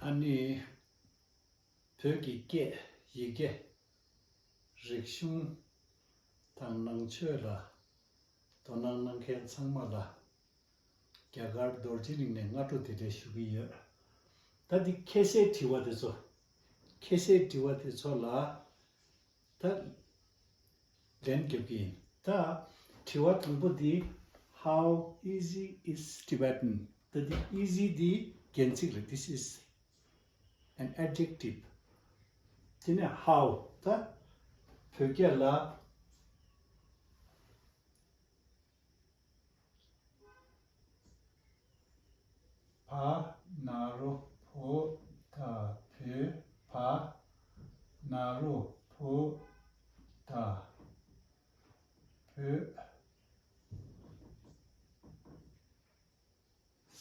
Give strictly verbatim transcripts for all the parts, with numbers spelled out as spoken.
ཨ་ནི། བོད་ཀྱི་སྐད་ཡི་གེ་རིག་གཞུང་དང་ནང་ཆོས་ལ་དོ་སྣང་གནང་མཁན་ཚང་མ་ལ་རྒྱ་གར་རྡོ་རྗེ་གླིང་ནས་སྔ་དྲོ་བདེ་ལེགས་ཞུ་གི་ཡོད། ད་འདི་ཁྱད་བསད་དྲི་བ་དེ་ཚོ། ཁྱད་བསད་དྲི་བ་དེ་ཚོ་ལ་ད་ལན་རྒྱབ་ཀྱི་ཡིན། ད་དྲི་བ་དང་པོ་འདི། How easy is Tibetan? ད་འདི་easy འདི་རྒྱན་ཚིག་རེད། This is an adjective. དེ་ནས་how ད་བོད་སྐད་ལ། བ་ན་རོ་བོ་ད་བོད། བ་ན་རོ་བོ་ད་བོད།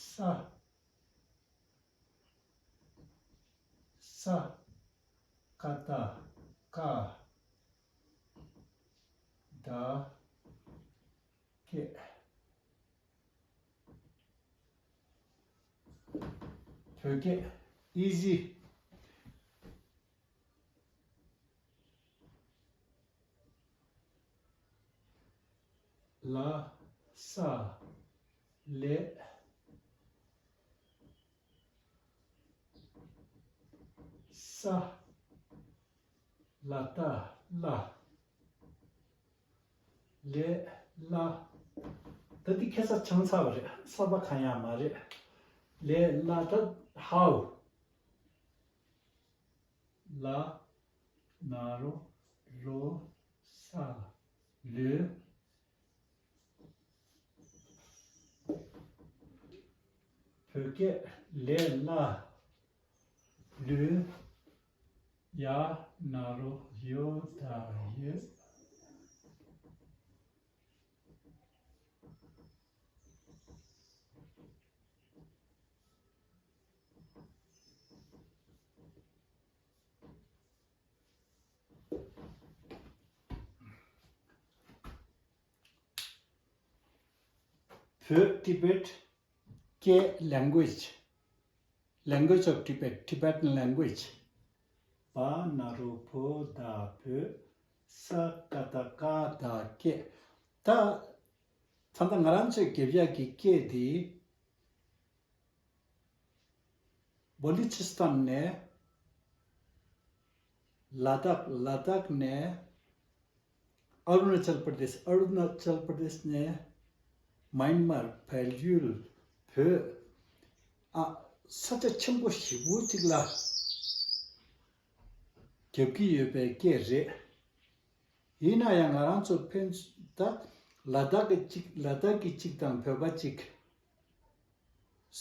ས། ས། ཀ་ཏ་ཀ་ད་སྐད། བོད་སྐད་easy། ལ་ས་ལེ། ས། ལ་ད་ལ། ལེ་ལ། ད་འདི་ཁ་སང་ཆང་ཚ་བ་རེད། གསར་པ་གང་ཡང་མ་རེད། ལེ་ལ་ད་how། ལ་ན་རོ་ལོ་ས་ལོ། བོད་སྐད་ལེ་ལ་ལོ། ཡ་ན་རོ་ཡོ་ད་ཡོད། བོད། Tibet སྐད། Language. Language of Tibet. Tibetan language. བ་ན་རོ་བོ་ད་བོད། ས་ཀ་ཏ་ཀ་ད་སྐད། ད་ད་ལྟ་ང་རང་ཚོས་རྒྱབ་ཡག་གི་སྐད་འདི། བོ་ལི་ཆི་སི་ཐན་ནས་ལ་དྭགས། ལ་དྭགས་ནས་ཨ་རུ་ན་ཅལ་པར་དེཤ། ཨ་རུ་ན་ཅལ་པར་དེཤ་ནས་མཱན་མར། བལ་ཡུལ། བོད། ཨ། ས་ཆ་ཆེན་པོ་ཞེ་པོ་ཅིག་ལ་རྒྱབ་ཀྱི་ཡོད་པའི་སྐད་རེད། ཡིན་ན་ཡང་ང་རང་ཚོ་ཕན་ད་ལ་དྭགས་ཀྱི་གཅིག་ལ་དྭགས་ཀྱི་གཅིག་དང་བོད་པ་གཅིག་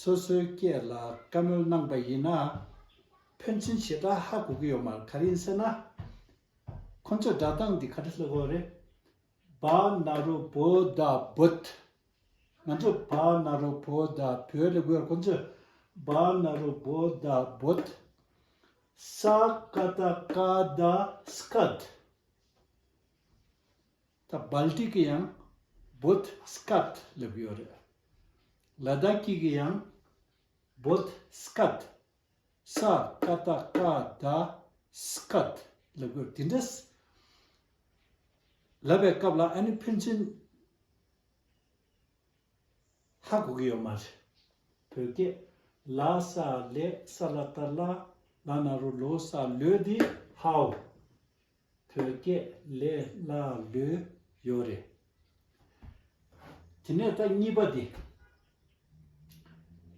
སོ་སོའི་སྐད་ལ་བཀའ་མོལ་གནང་པ་ཡིན་ན། ཕན་ཚུན་ཞེ་དྲག་ཧ་གོ་གི་ཡོད་མ་རེད། ག་རེ་ཡིན་ཟེར་ན། ཁོ་ཚོས་སྒྲ་གདངས་འདི་ག་འདྲ་ལབ་དགོས་རེད། བ་ན་རོ་བོ་ད་བོད། ང་ཚོས་བ་ན་རོ་བོ་ད་བོད་ལབ་དགོས་རེད། ཁོ་ཚོས་བ་ན་རོ་བོ་ད་བོད། ས་ཀ་ཏ་ཀ་ད་སྐད། ད་སྦལ་ཏིག་གི་ཡང་བོད་སྐད་ལབ་ཡོད་རེད། ལ་དྭགས་སྐད་ཀྱི་ཡང་བོད་སྐད། ས་ཀ་ཏ་ཀ་ད་སྐད་ལབ་ཡོད་རེད། དེ་འདྲ་ལབ་པའི་སྐབས་ལ་ཨ་ནི་ཕན་ཚུན་ཧ་གོ་གི་ཡོད་མ་རེད། བོད་སྐད་ལ་ས་ལེ། ས་ལ་ད་ལ། ལ་ན་རོ་ལོ་ས་ལོ་འདི་how། བོད་སྐད་ལེ་ལ་ལོ་ཡོད་རེད། དེ་ནས་ད་གཉིས་པ་འདི།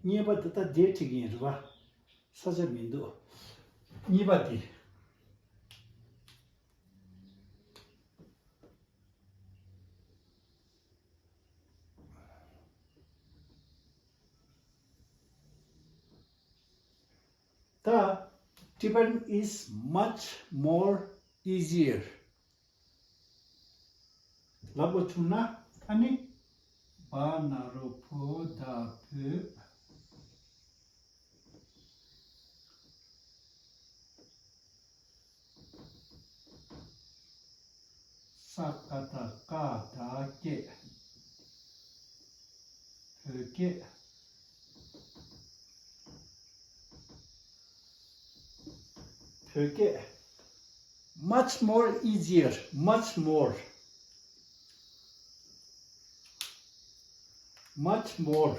གཉིས་པ་འདི་ད་འདིར་ཁྲིད་ཀྱི་ཡིན་རེད་པ། ས་ཆ་མི་འདུག་གཉིས་པ་འདི། ད། Tibetan is much more easier. ལབ་དགོས་བྱུང་ན་ཨ་ནི། བ་ན་རོ་བོ་ད་བོད། ས་ཀ་ཏ་ཀ་ད་སྐད། བོད་སྐད། བོད་སྐད། Much more easier, much more, much more.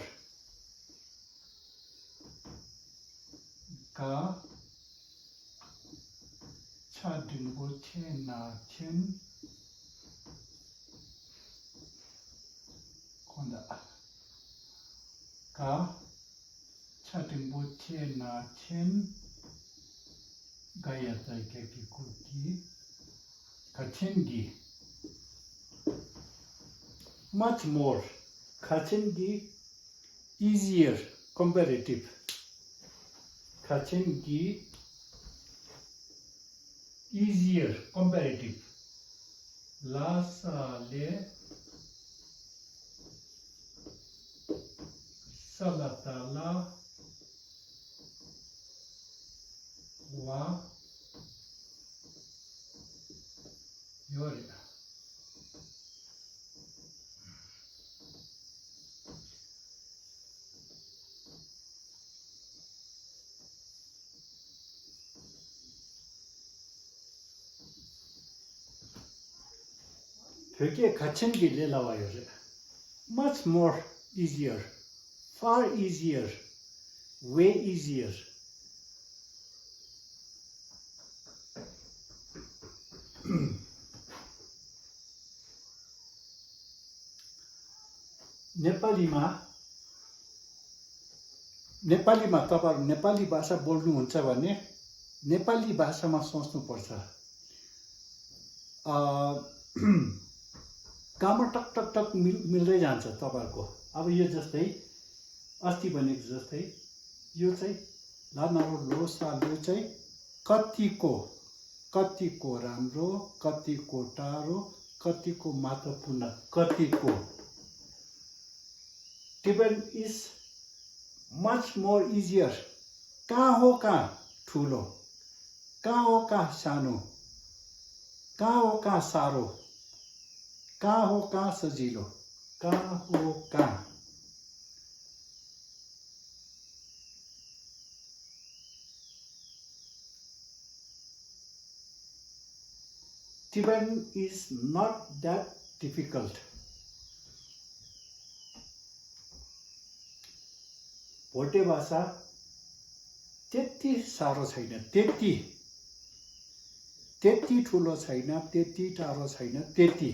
ག་ཆ་འགྲེང་བུ་ཆེ་ན་ཆེན། གོ་ད། ག་ཆ་འགྲེང་བུ་ཆེ་ན་ཆེན། ག་ཡ་ད་ག་གི་གུ་གི། ག་ཆེན་གྱི། Much more. ག་ཆེན་གྱི། Easier, comparative. ག་ཆེན་གྱི། Easier, comparative. ལ་ས་ལས། ས་ལ་ད་ལ། བ། ཡོད་རེད། བོད་སྐད་ག་ཆེན་གྱི་ལས་སླ་བ་ཡོད་རེད། Much more easier, far easier, way easier. नेपालीमा नेपालीमा तपाईँ नेपाली भाषा बोल्नुहुन्छ भने नेपाली भाषामा सोच्नुपर्छ। अ, काममा टक टक टक मिल मिल्दै जान्छ तपाईँहरूको। अब यो जस्तै अस्ति भनेको जस्तै यो चाहिँ ला नारो लो सा लो चाहिँ कतिको, कतिको राम्रो, कतिको टाढो, कतिको महत्त्वपूर्ण, कतिको। Tibetan is much more easier. कहाँ हो कहाँ ठुलो, कहाँ हो कहाँ सानो, कहाँ हो कहाँ साह्रो, कहाँ हो कहाँ सजिलो, कहाँ हो कहाँ। Tibetan is not that difficult. भोटे भाषा त्यति साह्रो छैन, त्यति, त्यति ठुलो छैन, त्यति टाढो छैन, त्यति।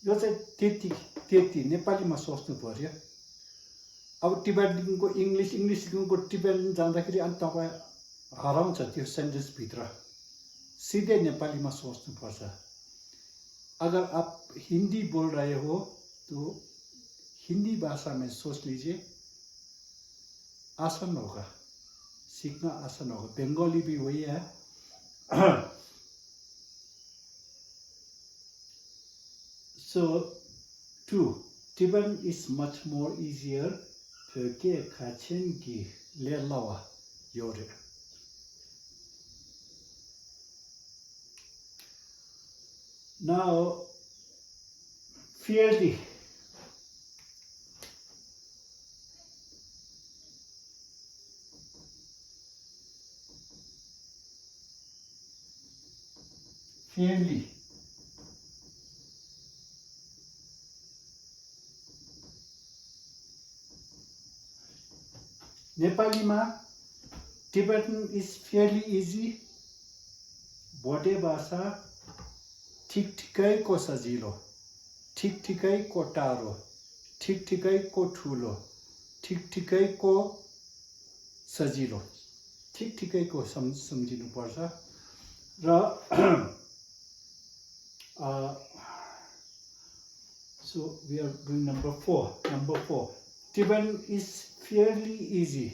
यो चाहिँ त्यति, त्यति नेपालीमा सोच्नु पर्यो। अब टिबेटनको इङ्ग्लिस, इङ्ग्लिसको टिबेटन जाँदाखेरि अनि तपाईँ हराउँछ त्यो सेन्टेन्सभित्र। सिधै नेपालीमा सोच्नुपर्छ। अगर आप हिन्दी बोल रहे हो तो हिन्दी भाषा में सोच लीजिए, आसान होगा, सीखना आसान होगा। बंगाली भी वही है। So, two, Tibetan is much more easier. བོད་སྐད་གལ་ཆེན་གྱི་ལས་སླ་བ་ཡོད་རེད། Now, fairly. Fairly. नेपालीमा Tibetan is fairly easy. भोटे भाषा ठिक ठिकैको सजिलो, ठिक ठिकैको टाढो, ठिक ठिकैको ठुलो, ठिक ठिकैको सजिलो, ठिक ठिकैको सम सम्झिनुपर्छ। र अ, so we are doing number four. Number four. Tibetan is fairly easy.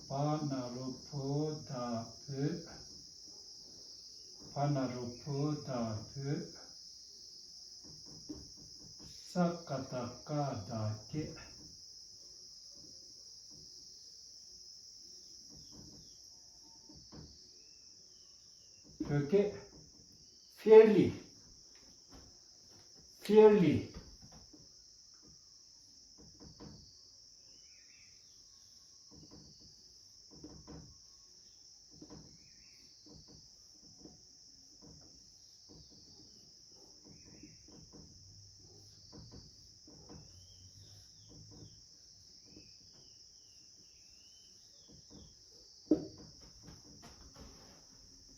ཕ་ན་རོ་ཕོ་ད་བོད། ཕ་ན་རོ་ཕོ་ད་བོད། ས་ཀ་བཏགས་སྐ་ད་སྐད། བོད་སྐད། Fairly. fairly.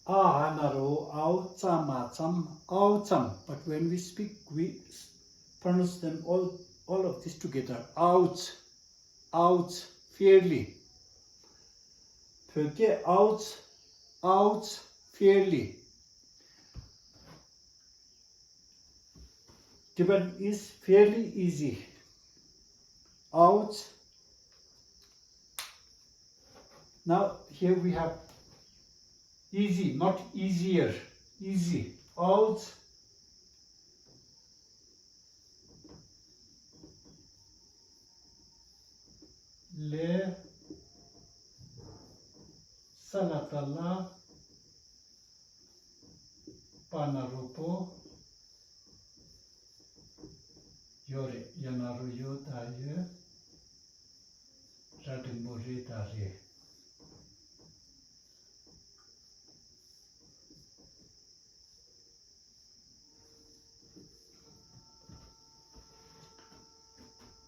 ཨ་ཧ་ན་རོ། ཨའོ་ཙ་མ་ཙམ། ཨའོ་ཙམ། But when we speak, we pronounce them all, all of this together. ཨའོ་ཙ། ཨའོ་ཙ། Fairly. བོད་སྐད། ཨའོ་ཙ། ཨའོ་ཙ། Fairly. Tibetan is fairly easy. ཨའོ་ཙ། Now here we have easy, not easier. Easy. ཨའོ་ཙ། ལེ། ས་ལ་བཏགས་ལ། པ་ན་རོ་པོ། ཡོད་རེད། ཡ་ན་རོ་ཡོ་ད་ཡོད། ར་འགྲེང་བུ་རེ་ད་རེད།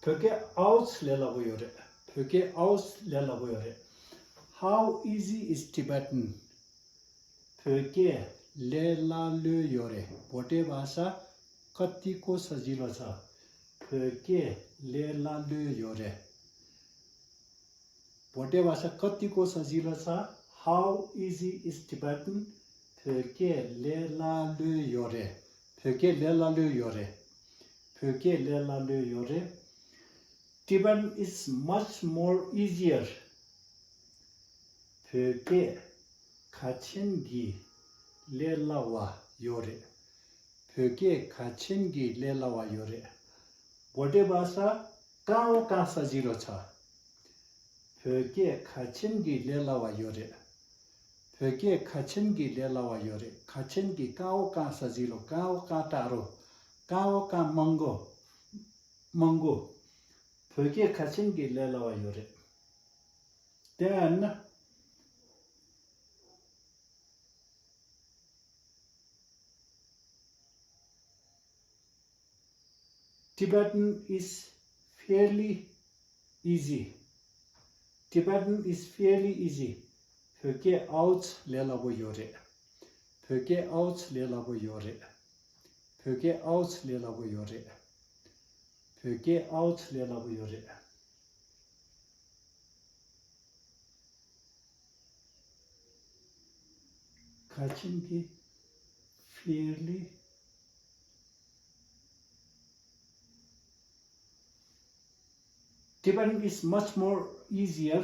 བོད་སྐད་ཨའོ་ཙ་ལས་སླ་པོ་ཡོད་རེད། བོད་སྐད་ཨའོ་ཙ་ལས་སླ་པོ་ཡོད་རེད། How easy is Tibetan? བོད་སྐད་ལས་སླ་ལོས་ཡོད་རེད། བོ་ཏེ་བ་ས་ཀ་ཏི་ཀོ་ས་ཇི་ལོ་ཚ། བོད་སྐད་ལས་སླ་ལོས་ཡོད་རེད། བོ་ཏེ་བ་ས་ཀ་ཏི་ཀོ་ས་ཇི་ལོ་ཚ། How easy is Tibetan? བོད་སྐད་ལས་སླ་ལོས་ཡོད་རེད། བོད་སྐད་ལས་སླ་ལོས་ཡོད་རེད། བོད་སྐད་ལས་སླ་ལོས་ཡོད་རེད། Tibetan is much more easier. བོད་སྐད་གལ་ཆེན་གྱིས་ལས་སླ་བ་ཡོད་རེད། བོད་སྐད་གལ་ཆེན་གྱིས་ལས་སླ་བ་ཡོད་རེད། བོ་ཏེ་བ་ས་ཀའོ་ཀ་ས་ཇི་ལོ་ཚ། བོད་སྐད་གལ་ཆེན་གྱིས་ལས་སླ་བ་ཡོད་རེད། བོད་སྐད་གལ་ཆེན་གྱིས་ལས་སླ་བ་ཡོད་རེད། གལ་ཆེན་གྱིས་ཀའོ་ཀ་ས་ཇི་ལོ། ཀའོ་ཀ་ཏ་རོ། ཀའོ་ཀ་མང་གོ། མང་གོ། བོད་སྐད་གལ་ཆེན་གྱིས་ལས་སླ་བ་ཡོད་རེད། དེ་ཡང་ན། Tibetan is fairly easy. Tibetan is fairly easy. བོད་སྐད་ཨའོ་ཙ་ལས་སླ་པོ་ཡོད་རེད། བོད་སྐད་ཨའོ་ཙ་ལས་སླ་པོ་ཡོད་རེད། བོད་སྐད་ཨའོ་ཙ་ལས་སླ་པོ་ཡོད་རེད། བོད་སྐད་ཨའོ་ཙ་ལས་སླ་པོ་ཡོད་རེད། གལ་ཆེན་གྱིས་fairly. Tibetan is much more easier.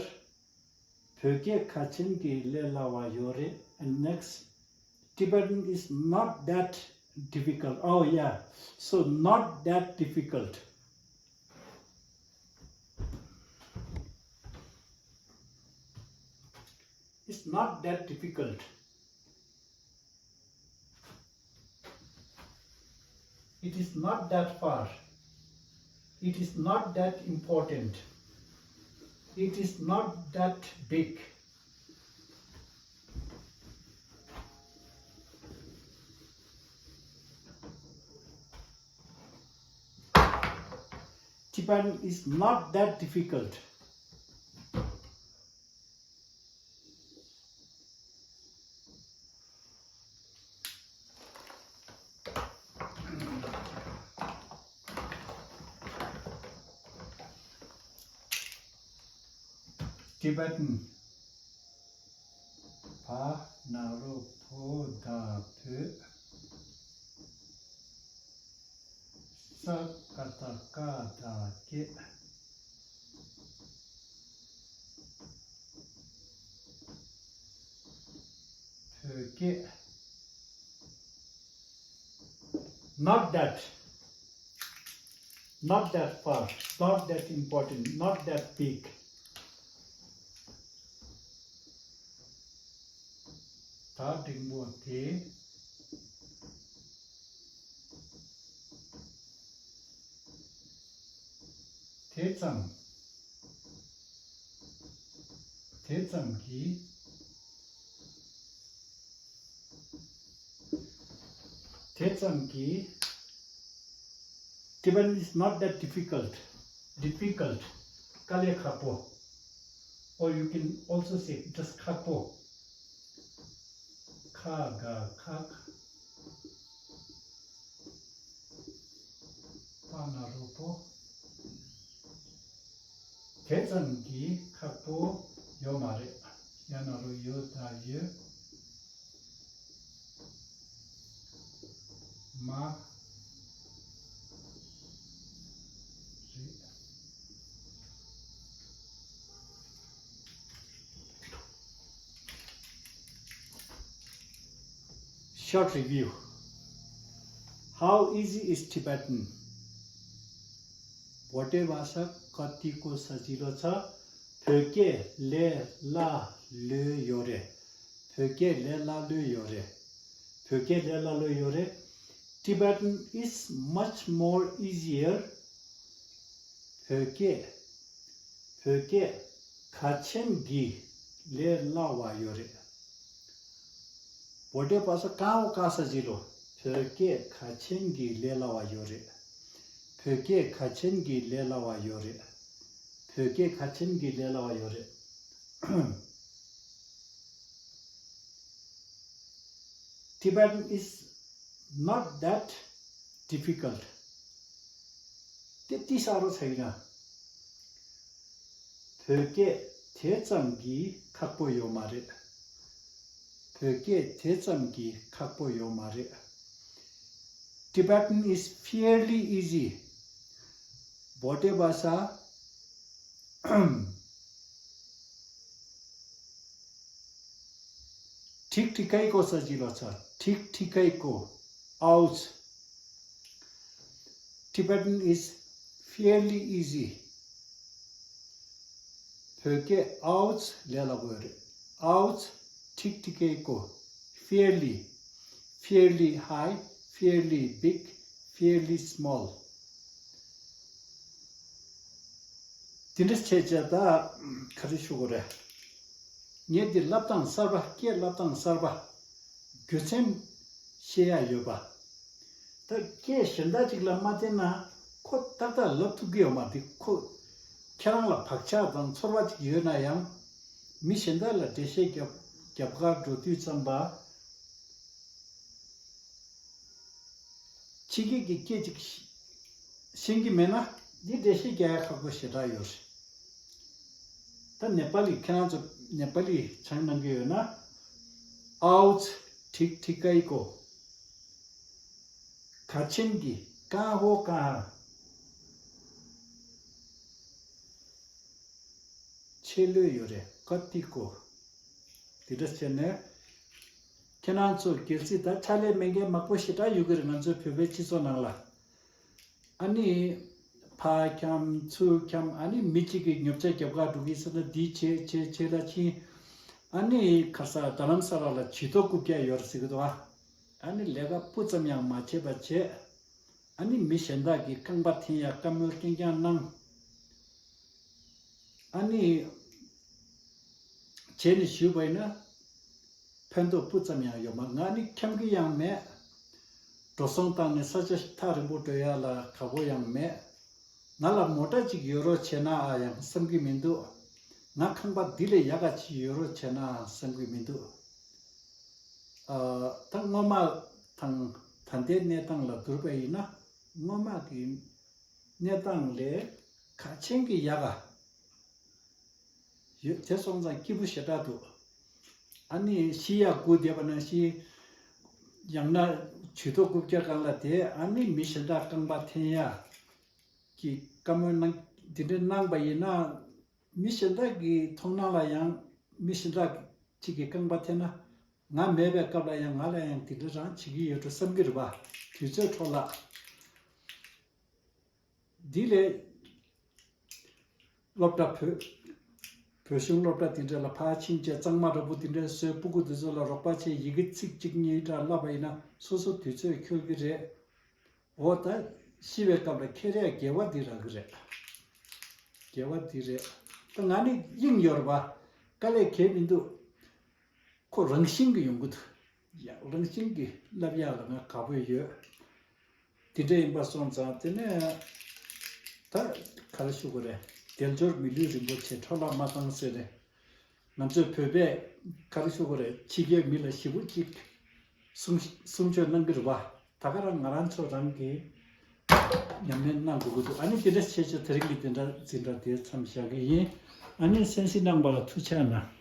བོད་སྐད་གལ་ཆེན་གྱིས་ལས་སླ་བ་ཡོད་རེད། And next, Tibetan is not that difficult. Oh yeah, so not that difficult. It's not that difficult. It is not that far. It is not that important. It is not that big. Tibetan is not that difficult. Tibetan. བ་ན་རོ་བོ་ད་བོད། ས་ཀ་ཏ་སྐད། བོད་སྐད། Not that, not that far, not that important, not that big. ད་འགྲེང་བུ་དེ། དེ་ཙམ། དེ་ཙམ་གྱིས། དེ་ཙམ་གྱིས། Tibetan is not that difficult. Difficult. དཀའ་ལས་ཁག་པོ། Or you can also say just ཁག་པོ། ཁ་ག་ཁག་པ་ན་རོ་པོ། དེ་ཙམ་གྱིས་ཁག་པོ་ཡོད་མ་རེད། ཡ་ན་རོ་ཡོ་ད་ཡོད། མ་རེད། Short review. How easy is Tibetan? བོད་སྐད་བ་ས་ཀ་ཏི་ཀོ་ས་ཇི་ལོ་ཚ། བོད་སྐད་ལས་སླ་ལོས་ཡོད་རེད། བོད་སྐད་ལས་སླ་ལོས་ཡོད་རེད། བོད་སྐད་ལས་སླ་ལོས་ཡོད་རེད། Tibetan is much more easier. བོད་སྐད། བོད་སྐད་གལ་ཆེན་གྱི་ལས་སླ་བ་ཡོད་རེད། བོད་སྐད་བ་ས་ཀ་འོ་ཀ་ས་ཇི་ལོ། བོད་སྐད་གལ་ཆེན་གྱི་ལས་སླ་བ་ཡོད་རེད། བོད་སྐད་གལ་ཆེན་གྱི་ལས་སླ་བ་ཡོད་རེད། བོད་སྐད་གལ་ཆེན་གྱི་ལས་སླ་བ་ཡོད་རེད། Tibetan is not that difficult. དེ་ཏི་ས་རོ་ཚ་ཡིན་ན། བོད་སྐད་དེ་ཙམ་གྱིས་ཁག་པོ་ཡོད་མ་རེད། བོད་སྐད་དེ་ཙམ་གྱིས་ཁག་པོ་ཡོད་མ་རེད། Tibetan is fairly easy. བོད་སྐད་བ་ས། ཐིག་ཐིག་ཀའི་ཀོ་ས་ཇི་ལོ་ཚ། ཐིག་ཐིག་ཀའི་ཀོ། ཨའོ་ཚ། Tibetan is fairly easy. བོད་སྐད་ཨའོ་ཚ་ལས་སླ་པོ་རེད། ཨའོ་ཚ་ཐིག་ཐིག་ཀའི་ཀོ། Fairly. Fairly high, fairly big, fairly small. དེ་འདྲ་བྱས་བྱས་ད་ག་རེ་ཞུ་དགོས་རེད། ངས་འདི་བསླབ་སྟངས་གསར་པ། སྐད་བསླབ་སྟངས་གསར་པ། རྒྱུ་མཚན་ཤེས་ཡ་ཡོད་པ། ད་སྐད་གཞན་དག་ཅིག་ལ་མ་བརྟེན་ན་ཁོ་ཏག་ཏག་ལབ་ཐུབ་ཀྱི་ཡོད་མ་རེད། ཁོ་ཁྱེད་རང་ལ་བག་ཆགས་དང་ཚོར་བ་ཅིག་ཡོད་ན་ཡང་། མི་གཞན་དག་ལ་འགྲེལ་བཤད་རྒྱབ་རྒྱབ་གར་འགྲོ་དུས་ཙམ་པ། ཕྱི་རྒྱལ་གྱི་སྐད་ཅིག་ཤེས་ཀྱི་མེད་ན་འདི་འགྲེལ་བཤད་རྒྱག་ཡ་ཁག་པོ་ཞེ་དྲག་ཡོད་རེད། ད་ནེ་པ་ལི། ཁྱེད་རང་ཚོ་ནེ་པ་ལི་སྦྱང་གནང་གི་ཡོད་ན། ཨའོ་ཚ་ཐིག་ཐིག་ཀའི་ཀོ། གལ་ཆེན་གྱི་ཀ་ཧོ་ཀ་ཧ། ཆེ་ལོས་ཡོད་རེད། ཀ་ཏི་ཀོ། དེ་འདྲ་བྱས་ནས་ཁྱེད་རང་ཚོ་གལ་སྲིད་ད་ཕྱག་ལས་མེད་མཁན་མང་པོ་ཞེ་དྲག་ཡོད་ཀྱི་རེད། ང་ཚོའི་བོད་པའི་སྤྱི་ཚོགས་ནང་ལ། ཨ་ནི་ཕར་འཁྱམ་ཚུར་འཁྱམ། ཨ་ནི་མི་གཅིག་གིས་ཉོ་ཆ་རྒྱབ་གར་འགྲོ་གི་ཟེར་ན་འདི་བྱེད་བྱེད་བྱེད་ལ་ཕྱིན། ཨ་ནི་ཁ་ས་རྡ་རམ་ས་ལ་ལ་བྱི་དོ་རྐུབ་བཀྱག་ཡོད་རེད་ཟེར་གི་འདུག་ཨ། ཨ་ནི་ལས་ཀ་སྤུ་ཙམ་ཡང་མ་བྱེད་པ་བྱེད། ཨ་ནི་མི་གཞན་དག་གི་རྐང་པ་འཐེན་ཡ་བཀའ་མོལ་རྐྱང་རྐྱང་གནང་། ཨ་ནི་བྱས་ནས་ཞུས་པ་ཡིན་ན་ཕན་ཐོགས་སྤུ་ཙམ་ཡང་ཡོད་མ། ང་ནི་འཁྱམ་གི་ཡང་མེད། འགྲོ་སོང་བཏང་ནས་ས་ཆ་ཐག་རིང་པོ་འགྲོ་ཡ་ལ་དགའ་པོ་ཡང་མེད། ང་ལ་མོ་ཊ་ཅིག་ཡོད་རོགས་བྱས་ན་ཨ་ཡང་བསམ་གི་མི་འདུག་ང་ཁང་པ་འདི་ལས་ཡག་ག་ཅིག་ཡོད་རོགས་བྱས་ན་བསམ་གི་མི་འདུག་ཨ། ད་སྔོན་མ་དང་ད་ལྟའི་གནས་སྟངས་ལ་བསྡུར་བ་ཡིན་ན། སྔོན་མ་གི་གནས་སྟངས་ལས་གལ་ཆེན་གྱི་ཡག་ག་ཡོད། དེ་སོང་ཙང་སྐྱིད་པོ་ཞེ་དྲག་འདུག་ཨ་ནི་ཤི་ཡ་སྒུག་བསྡད་པ་ནང་བཞིན། ཡང་ན་ཇུས་གཏོགས་རྐུབ་བཀྱག་སྒང་ལ་བསྡད། ཨ་ནི་མི་གཞན་དག་རྐང་པ་འཐེན་ཡ་གི་བཀའ་མོལ་གནང་། དེ་འདྲ་གནང་པ་ཡིན་ན། མི་གཞན་དག་གི་མཐོང་སྣང་ལ་ཡང་མི་གཞན་དག་ཅིག་གི་རྐང་པ་འཐེན་ན། ང་མེད་པའི་སྐབས་ལ་ཡང་ང་ལ་ཡང་དེ་འདྲ་རང་བྱེད་ཀྱི་ཡོད་འགྲོ་བསམ་གྱི་རེད་པ། དུས་ཚོད་འཕྲོ་བརླག་འདི་ལས་སློབ་གྲྭ་བོད། བོད་གཞུང་སློབ་གྲྭ་དེ་འདྲ་ལ་ཕར་ཕྱིན་བྱས། གཙང་མ་འདྲ་པོ་དེ་འདྲ་བཟོས། སྤུ་གུ་དེ་ཚོ་ལ་རོགས་པ་བྱས། ཡི་གེ་ཚིག་གཅིག་གཉིས་འདྲ་བསླབས་པ་ཡིན་ན་སོ་སོ་དུས་ཚོད་འཁྱོལ་གྱི་རེད། འོ་ད་ཤི་བའི་སྐབས་ལ་འཁྱེར་ཡ་དགེ་བ་འདི་རག་གི་རེད། དགེ་བ་འདི་རེད། ད་ང་ནི་དབྱིངས་ཡོད་རེད་པ། དཀའ་ལས་གང་ཡང་མི་འདུག་ཁོ་རང་བཞིན་གྱིས་ཡོང་གི་འདུག་ཡང་རང་བཞིན་གྱིས་བསླབ་ཡག་ལ་ང་དགའ་པོ་ཡོད། དེ་འདྲ་ཡིན་པ་སོང་ཙང་དེ་ནས་ད་ག་རེ་ཞུ་དགོས་རེད། དལ་འབྱོར་མི་ལུས་རིན་པོ་ཆེ་འཕྲོ་བརླག་མ་བཏང་ཟེར་རེད། ང་ཚོའི་བོད་པས་ག་རེ་ཞུ་དགོས་རེད། ཕྱི་རྒྱལ་མི་ལ་ཞེ་པོ་ཅིག་གསུང་གསུང་ཆོས་གནང་གི་རེད་པ། ད་ག་རང་ང་རང་ཚོ་རང་གིས་ཉམས་ལེན་གནང་དགོས་ཀྱི་འདུག་ཨ་ནི་དེ་འདྲ་བྱས་བྱས་དེ་རིང་གི་དེ་འདྲ་འཛིན་གྲྭ་དེ་མཚམས་བཞག་གི་ཡིན། ཨ་ནི་གསན་གཟིགས་གནང་བ་ལ་ཐུགས་རྗེ་གནང་།